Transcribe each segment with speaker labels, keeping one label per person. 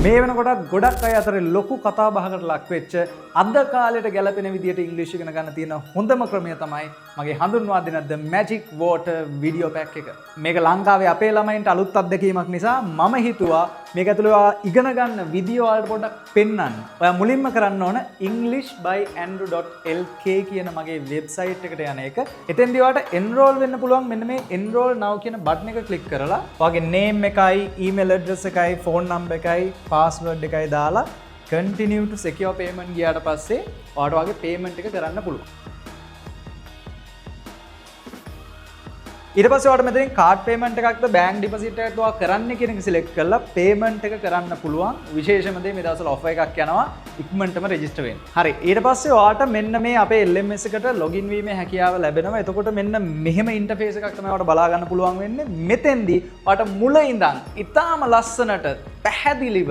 Speaker 1: මේ වෙනකොටත් ගොඩක් අය අතරේ ලොකු කතා බහකට ලක් වෙච්ච, අද කාලයට ගැලපෙන විදියට ඉංග්‍රීසි ඉගෙන ගන්න තියෙන හොඳම ක්‍රමය තමයි මගේ හඳුන්වා දෙන The Magic Water video pack එක. මේක ලංකාවේ අපේ ළමයින්ට අලුත් අත්දැකීමක් නිසා මම හිතුවා මේක ඇතුළේ ඔයා ඉගෙන ගන්න විදිය ඔයාලට පොඩ්ඩක් පෙන්වන්න. ඔයා මුලින්ම කරන්න ඕන englishbyandrew.lk කියන මගේ වෙබ්සයිට් එකට යන එක. එතෙන්දී ඔයාට එන්රෝල් වෙන්න පුළුවන් මෙන්න මේ එන්රෝල් now කියන බටන් එක ක්ලික් කරලා ඔයාගේ නේම් එකයි, ඊමේල් ඇඩ්‍රස් එකයි, ෆෝන් නම්බර් එකයි, පාස්වර්ඩ් එකයි දාලා continue to secure payment ගියාට පස්සේ ඔයාට ඔයාගේ පේමන්ට් එක කරන්න පුළුවන්. ඊට පස්සේ ඔයාලට මෙතනින් කාඩ් පේමන්ට් එකක්ද බැංක් ඩිපොසිට් එකක්ද ඔයා කරන්න කියන එක සිලෙක්ට් කරලා පේමන්ට් එක කරන්න පුළුවන්. විශේෂම දේ, මේ දවස්වල ඔෆර් එකක් යනවා, ඉක්මනටම රෙජිස්ටර් වෙන්න. හරි. ඊට පස්සේ ඔයාට මෙන්න මේ අපේ LMS එකට ලොගින් වීමේ හැකියාව ලැබෙනවා. එතකොට මෙන්න මෙහෙම ඉන්ටර්ෆේස් එකක් තමයි ඔයාලට බලා ගන්න පුළුවන් වෙන්නේ. මෙතෙන්දී ඔයාට මුල ඉඳන් ඉතාම ලස්සනට පැහැදිලිව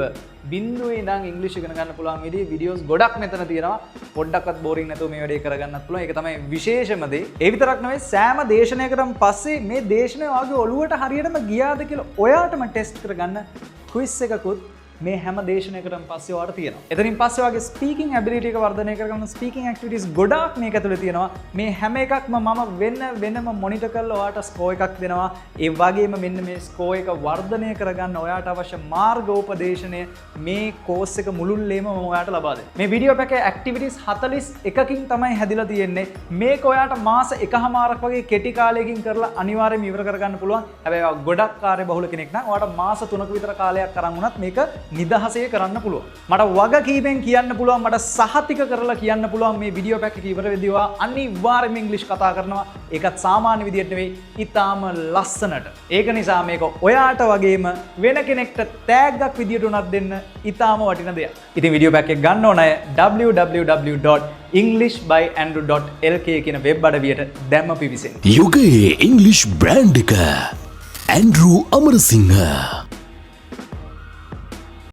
Speaker 1: බිඳුවේ ඉඳන් ඉංග්‍රීසි ඉගෙන ගන්න පුළුවන් විදිහේ වීඩියෝස් ගොඩක් මෙතන තියෙනවා. පොඩ්ඩක්වත් බෝරින් නැතුව මේ වැඩේ කරගන්නත් පුළුවන්. ඒක තමයි විශේෂම දේ. ඒ විතරක් නෙවෙයි, සෑම දේශනයකටම පස්සේ මේ දේශනය ඔයාගේ ඔළුවට හරියටම ගියාද කියලා ඔයාටම ටෙස්ට් කරගන්න ක්විස් එකකුත් මේ හැම දේශනයකටම පස්සේ ඔයාලට තියෙනවා. එතනින් පස්සේ ඔයාගේ ස්පීකිං ඇබිලිටි එක වර්ධනය කරගන්න ස්පීකිං ඇක්ටිවිටීස් ගොඩාක් මේක ඇතුලේ තියෙනවා. මේ හැම එකක්ම මම වෙන වෙනම මොනිටර් කරලා ඔයාට ස්කෝර් එකක් දෙනවා. ඒ වගේම මෙන්න මේ ස්කෝර් එක වර්ධනය කරගන්න ඔයාට අවශ්‍ය මාර්ගෝපදේශනය මේ කෝස් එක මුළුල්ලේම මම ඔයාට ලබා දෙනවා. මේ වීඩියෝ පැකේ ඇක්ටිවිටීස් 41කින් තමයි හැදිලා තියෙන්නේ. මේක ඔයාට මාස එකහමාරක් වගේ කෙටි කාලයකින් කරලා අනිවාර්යයෙන්ම ඉවර කරගන්න පුළුවන්. හැබැයි ඔයා ගොඩක් කාර්යබහුල කෙනෙක් නම් ඔයාට මාස 3ක විතර කාලයක් අරන් වුණත් මේක නිදහසේ කරන්න පුළුවන්. මට වගකීමෙන් කියන්න පුළුවන්, මට සහතික කරලා කියන්න පුළුවන්, මේ වීඩියෝ පැක් එක ඉවර වෙද්දී ඔයා අනිවාර්යයෙන්ම ඉංග්‍රීසි කතා කරනවා. ඒකත් සාමාන්‍ය විදියට නෙවෙයි, ඉතාම ලස්සනට. ඒක නිසා මේක ඔයාට වගේම වෙන කෙනෙක්ට තෑග්ගක් විදියට උනත් දෙන්න ඉතාම වටින දෙයක්. ඉතින් වීඩියෝ පැක් එක ගන්න ඕන අය www.englishbyandrew.lk කියන වෙබ් අඩවියට දැම්ම පිවිසෙන්න.
Speaker 2: යුගයේ ඉංග්ලිෂ් බ්‍රෑන්ඩ් එක, ඇන්ඩරු අමරසිංහ.